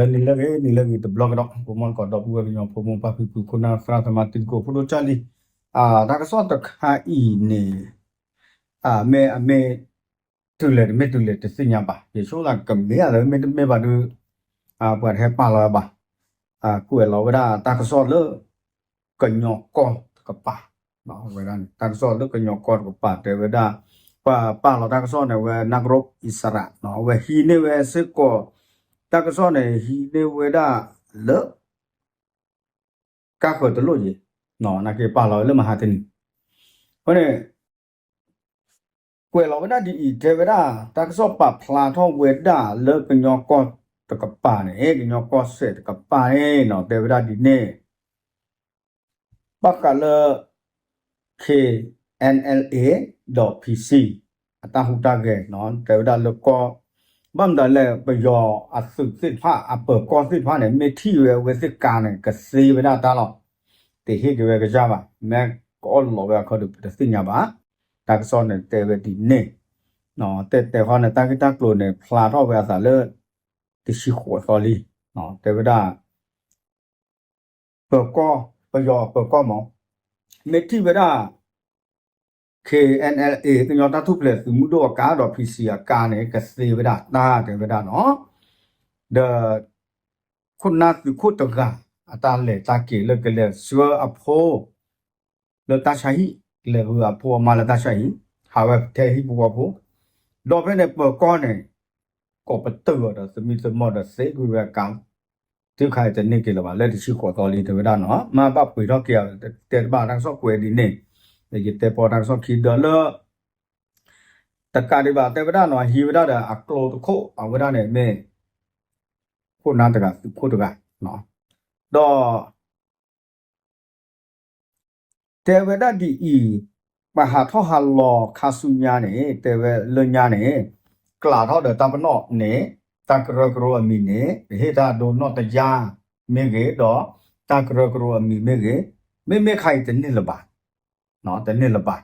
နံၤလၢအဂ့ၤ နံၤလၢအဂ့ၤတဘျီကဒီး ပမိၢ်ကီၢ်ဒီပုၢ်ဝဲၢ်ကညီဖိမိၢ်ပၢ်ဖံဖု ခိၣ်နၢ်သရၣ်သမါတံၤသကိးဖိဒိၣ်ကၢ်လံၤ, တၢ်ကစီၣ်တခါအံၤန့ၣ် မ့ၢ်အမ့ၢ် တုၤလဲၣ်တမ့ၢ်တုၤလဲၣ်တသ့ၣ်ညါဘၣ် ယဆိကမိၣ်ကမ့ၢ်ဧါ မ့တမ့ၢ်ဘၣ်ဒီး ပှၤတဟဲပာ်လီၤဝဲဘၣ်, ကွဲးလီၤဝဲဒၣ်တၢ်ကစီၣ်လၢ ကညီကီၢ်တကပၤ, ဝဲဒၣ်န့ၣ် တၢ်ကစီၣ်လၢကညီကီၢ်တကပၤတဲဝဲဒၣ် ပှၤပာ်လီၤတၢ်ကစီၣ်န့ၣ် ဝဲနၢ်ကရိၣ်အံၣ်စရး အဝဲဟံးန့ၢ်ဝဲစ့ၢ်ကီး တၢ်ကစီၣ်န့ၣ် ဟံးန့ၢ်ဝဲဒၣ်လၢ ကါဃၢၤတလိၣ်ယံၤ, နာ်က့ပာ်လီၤဝဲလၢမဟါတနံၤ, အဃိန့ၣ် ကွဲးလီၤဝဲဒၣ်ဒ်အံၤ တဲဝဲဒၣ် တၢ်ကစီၣ်ပာ်ဖျါထီၣ်ဝဲဒၣ်လၢကညီကီၢ်တကပၤန့ၣ် ကညီကီၢ်စဲၣ်တကပၤန့ၣ် တဲဝဲဒၣ်ဒ်န့ၣ် ဘၣ်ဃးလၢ K N L A ဒီး P C အတၢ်ဟူးတၢ်ဂဲၤ တဲဝဲဒၣ်လၢကီၢ် ဘၣ်မတၤလဲၣ် ပယီၤအသုးသ့ၣ်တဖၣ် အပၢၤကီၢ်သ့ၣ်တဖၣ်န့ၣ် မ့ၢ်ထံၣ်ဝဲအဝဲသ့ၣ်ကါန့ၣ် ကသ့ဝဲဒၣ်တၢ်လီၤ. တဟ့ၣ်က့ၤဝဲကစၢ်ဘၣ်. မ့ၢ်ကအီၣ်လီၤဝဲအခီဒီး ပတသ့ၣ်ညါဘၣ်. တၢ်ကစီၣ်န့ၣ်တဲဝဲဒ်န့ၣ် တဲတဲဃီန့ၣ် တၢ်ဂ့ၢ်တၢ်ကျိၤန့ၣ် ဖျါထီၣ်ဝဲအသးလၢ တဆံဃိးသီလံ. တဲဝဲဒၣ် ပၢၤကီၢ် ပယီၤအပၢၤကီၢ်မး မ့ၢ်ထံၣ်ဝဲဒၣ် K N L A ကညီတၢ်ထူၣ်ဖျဲးသုးမုၢ်ဒိၣ်အကါဒီး P C အကါန့ၣ် ကသ့ဝဲဒၣ်တၢ်တဲဝဲဒၣ်နီၤ. ဒီး ခိၣ်နၢ်သုးခိၣ်တဂၤ အတၢ်လဲၤတၢ်က့ၤလၢကလဲၤဆှၢအဖိ လၢတၢ်ဆါဟံၣ် လဲၤဂုာ်အဖိအမါလၢတၢ်ဆါဟံၣ် ဟးဝဲထဲဟံၣ်ဖိဃီဖိ ဒီးဖဲန့ၣ်ပၢၤကီၢ်န့ၣ် ကိးပတုာ်အီၤဒီးသမံသမိးဒီးသ့ကွံာ်ဝဲအကါ တုၤခါအံၤတန့ၢ်က့ၤလၢၤဘၣ် လၢတဆံဃိးသီလံ တဲဝဲဒၣ်နီၤ မ့ၢ်ဘၣ်ပှ့ၤထီၣ်က့ၤ တဲတဘၣ်တၢ်ကစီၣ်ကွဲးဒ်န့ၣ် ယတဲပီတၢ်ကစီၣ်ခံဒီးလၢ တကးဒံးဘၣ်တဲဝဲဒၣ်နီၤ ဟံးဝဲဒၣ်ဒီးအကျိတခိၣ် အဝဲဒၣ်န့ၣ်မ့ၢ် ခိၣ်နၢ်တဂၤသုးခိၣ်တဂၤ ဒီး တဲဝဲဒၣ်ဒ်အံၤ, ပှၤဟးထီၣ်ဟးလီၤခါဆူညါန့ၣ် တဲဝဲလၢညါန့ၣ် ကျးထီၣ်ဒီးတၢ်ပနီၣ်န့ၣ် တၢ်ကရၢကရိအမံၤန့ၣ် ပဟ့ၣ်တၢ်ဒိနီၣ်တယါမ့ၢ်ဂ့ၤ ဒီးတၢ်ကရၢကရိအမံၤမ့ၢ်ဂ့ၤ, မ့မ့ၢ်ခါအံၤတန့ၢ်လၢၤဘၣ်, တန့ၢ်လၢၤဘၣ်,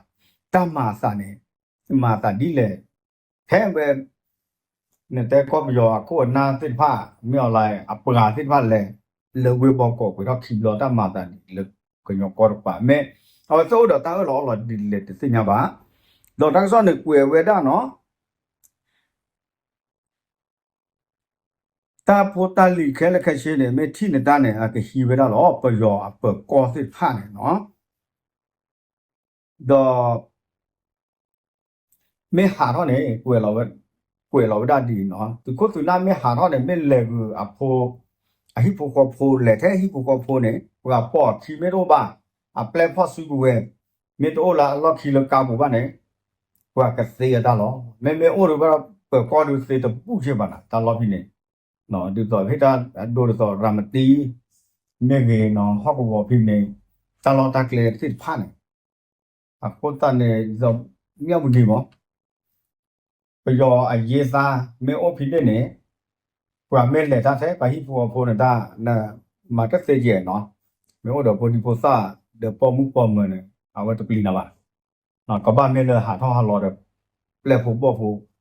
တၢ်မၤအသးန့ၣ် မၤအသးဒ်လဲၣ် ဖဲဝဲ နတဲကီၢ်ပယီၤအခိၣ်အနၢ်သ့ၣ်တဖၣ် မ့ၢ်အီၤလၢအပှၤသ့ၣ်တဖၣ်လဲၤ လၢဝ့ၢ်ဘီကီးပှဲၤထီၣ်ခံဘျီတၢ်မၤအသးန့ၣ် လၢကညီကီၢ်တကပၤ မ့ၢ်အဝဲသ့ၣ်အိၣ်ဒီးတၢ်အၢၣ်လီၤအီလီၤဒ်လဲၣ်တသ့ၣ်ညါဘၣ်. ဒီးတၢ်ကစီၣ်န့ၣ်ကွဲးဝဲဒၣ်နီၤ တၢ်ဖိတၢ်လံၤခဲလၢာ်ခဲဆ့န့ၣ် မ့ၢ်ထံၣ်န့ၢ်တၢ်န့ၣ် အကဟံးဝဲဒၣ်လီၤ ပယီၤအပၢၤကီၢ်သ့ၣ်တဖၣ်န့ၣ်နီၤ ဒီး မ့ၢ်ဟးထီၣ်န့ၣ် ကွဲးလီၤဝဲဒၣ်ဒ်အံၤနီၤ သုးခိၣ်သုးနၢ်မ့ၢ်ဟးထီၣ်န့ၣ် မ့ၢ်လဲၤဂုာ်အဖိ အဟံၣ်ဖိဃီဖိ လဲၤထဲဟံၣ်ဖိဃီဖိန့ၣ် ပှၤပိာ်အခံမ့ၢ်တအိၣ်ဘၣ် အပျဲၢ်ဖီၣ်စုကဝဲၤ မ့ၢ်တအိၣ်လၢအလီၢ်ခံလၢကါပူၤဘၣ်န့ၣ် ပှၤကသ့အတၢ်လီၤ. မ့မ့ၢ်အိၣ်ဒီးပၢၤကီၢ်ဒုးသ့တဘူၣ်က့ဘၣ်နၤ တၢ်လီၢ်ဖဲန့ၣ် ဒ်သိးဟ့ၣ်တၢ်အဒိဒ်သိးရၤမတံ မ့ၢ်ဂ့ၤနီၤ ဟီၣ်ကဝီၤဖဲန့ၣ် တၢ်လီၢ်တၢ်ကျဲသ့ၣ်တဖၣ်န့ၣ် အဃိသတးန့ၣ် ဒ်သိးမၠၣ်ဝတံၤမး ပယီၤအယ့သးမ့ၢ်အိၣ်ဖဲန့ၣ်န့ၣ် ပှၤမ့ၢ်လဲၤတၢ်ထဲပှၤဟံၣ်ဖိဃီဖိန့ၣ်တၢ် မၤတသ့ယဲၢ်နီၤ မ့ၢ်အိၣ်ဒီးဖိဒံဖိသၣ်ဒီးပိာ်မုၣ်ပိာ်မၢၤန့ၣ် အဝဲတပျံၤနၤဘၣ် ကဘၣ်မ့ၢ်လၢဟးထီၣ်ဟးလီၤဒီး ပျဲၢ်ဖိဘီၣ်ဖိ ဒီး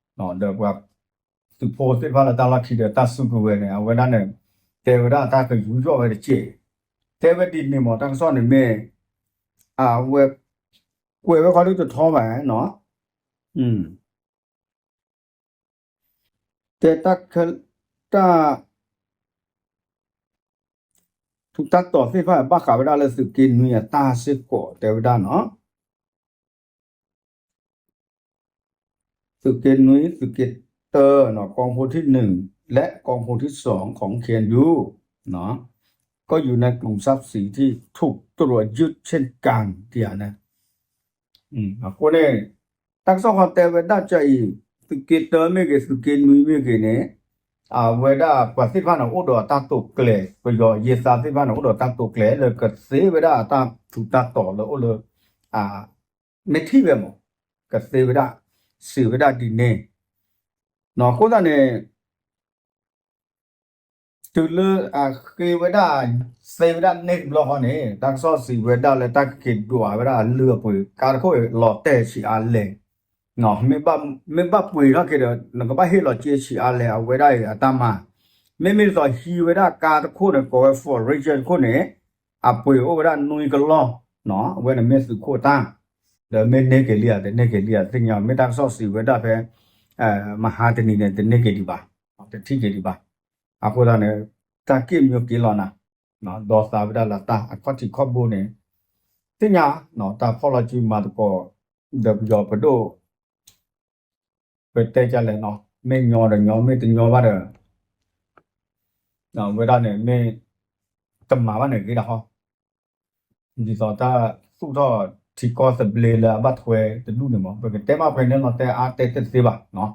ပှၤသုးဖိသ့ၣ်တဖၣ်လၢတၢ်လီၢ်ခံဒီးတၢ်စုကဝဲၤန့ၣ် အဝဲဒၣ်န့ၣ် တဲဝဲဒၣ်တၢ်ကယူးယီၣ်ဝဲတက့ၢ် တဲဝဲဒ်န့ၣ်မး တၢ်ကစီၣ်န့ၣ်မ့ၢ် အဝဲ ကွဲးဝဲခီဒုတထီဘၣ်နီၤ တဲတၢ် ထူးတၢ်တီၤသ့ၣ်တဖၣ် ဘၣ်ဃးဝဲဒၣ်လၢသုးက့နွံအတၢ်စ့ၢ်ကီးတဲဝဲဒၣ်နီၤ သုးက့နွံ သုးက့တၢ กองพลที่หนึ่ง และกองพลที่สอง ของ เคเอ็นยู ก็อยู่ในกลุ่มทรัพย์สินที่ถูกตรวจยึดเช่นกัน ဒ်န့ၣ် အဃိန့ၣ် တၢ်ကစီၣ်ဃီတဲဝဲဒၣ်ကအံၤ သုးက့တၢမ့ၢ်ဂ့ၤ သုးက့နွံမ့ၢ်ဂ့ၤန့ၣ် အဝဲဒၣ်ပှၤသ့ၣ်တဖၣ်န့ၣ် အိၣ်ဒီးအတၢ်တိာ်ကျဲၤ ပယီၤယ့သးသ့ၣ်တဖၣ်န့ၣ် အိၣ်ဒီးတၢ်တိာ်ကျဲၤလၢကသ့ဝဲဒၣ်အတၢ်ထူးတၢ်တီၤလၢအိၣ်လၢ မ့ၢ်ထံၣ်ဝဲမး ကသ့ဝဲဒၣ် စံးဝဲဒၣ်ဒ်န့ၣ် အဃိသတးန့ၣ် တုၤလၢအဃ့ဝဲဒၣ် သ့ဝဲဒၣ်န့ၢ်တဘျီဃီန့ၣ် တၢ်ကစီၣ်စံးဝဲဒၣ်လၢတၢ်ကက့ၤဒွးဝဲဒၣ်အလုၢ်အပှ့ၤ ကါတခိၣ်အံၤလီၤတဲာ်ဆံးအါလဲၣ် မ့ၢ်ဘၣ်ပှ့ၤထီၣ်က့ၤဒီး နကဘၣ်ဟ့ၣ်လီၤစ့ဆံးအါလဲၣ် အဝဲဒၣ်အံၤအတၢ်မၤ မ့မ့ၢ်ဒ်သိးဟံးဝဲဒၣ်ကါတခိၣ်န့ၣ် ကိးဝဲ Fort Ranger တခိၣ်န့ၣ် အပှ့ၤအိၣ်ဝဲဒၣ်နွံကလီၢ်, အဝဲန့ၣ်မ့ၢ်သုးခိၣ်တၢ်, ဒီးမ့ၢ်န့ၢ်က့ၤလံဧါ တန့ၢ်က့ၤလံဧါ တသ့ၣ်ညါ, မ့ၢ်တၢ်ကစီၣ်စံးဝဲဒၣ်ဖဲ မဟါတနံၤန့ၣ် တန့ၢ်က့ၤဒံးဘၣ်, တထံၣ်က့ၤဒံးဘၣ်. အဃိသတးန့ၣ် တၢ်က့ၣ်မၠိက့ၤလီၤနၤ, ဒီးသးဝဲဒၣ်လၢတၢ်အခီၣ်ထံးခီၣ်ဘိန့ၣ် သ့ၣ်ညါ တၢ်ဖီၣ်လီၤစုမၤသကိး ဒီးပယီၤပဒိၣ် ပတဲကလဲၣ်နီၤ, မ့ၢ်ညီဒီးညီ မ့ၢ်တညီဘၣ်ဒီး ဝဲဒၣ်န့ၣ်မ့ၢ်တမၤဘၣ်န့ၣ်ဂ့ၤဒၣ်ဟီ, ဒ်သိးတၢ်သူၣ်ထီၣ်ထံကီၢ်သဘျ့လၢအဘၣ်ထွဲတဒူၣ်န့ၣ်မး ပကတဲဘၣ်ဖဲန့ၣ်လီၤ, တဲအါတဲတသ့ဘၣ်နီၤ.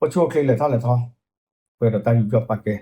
အိၣ်ဆူၣ်အိၣ်ချ့လဲၤထီၣ်လဲၤထီ ပှဲၤဒီးတၢ်ယူးယီၣ်ပာ်ကဲ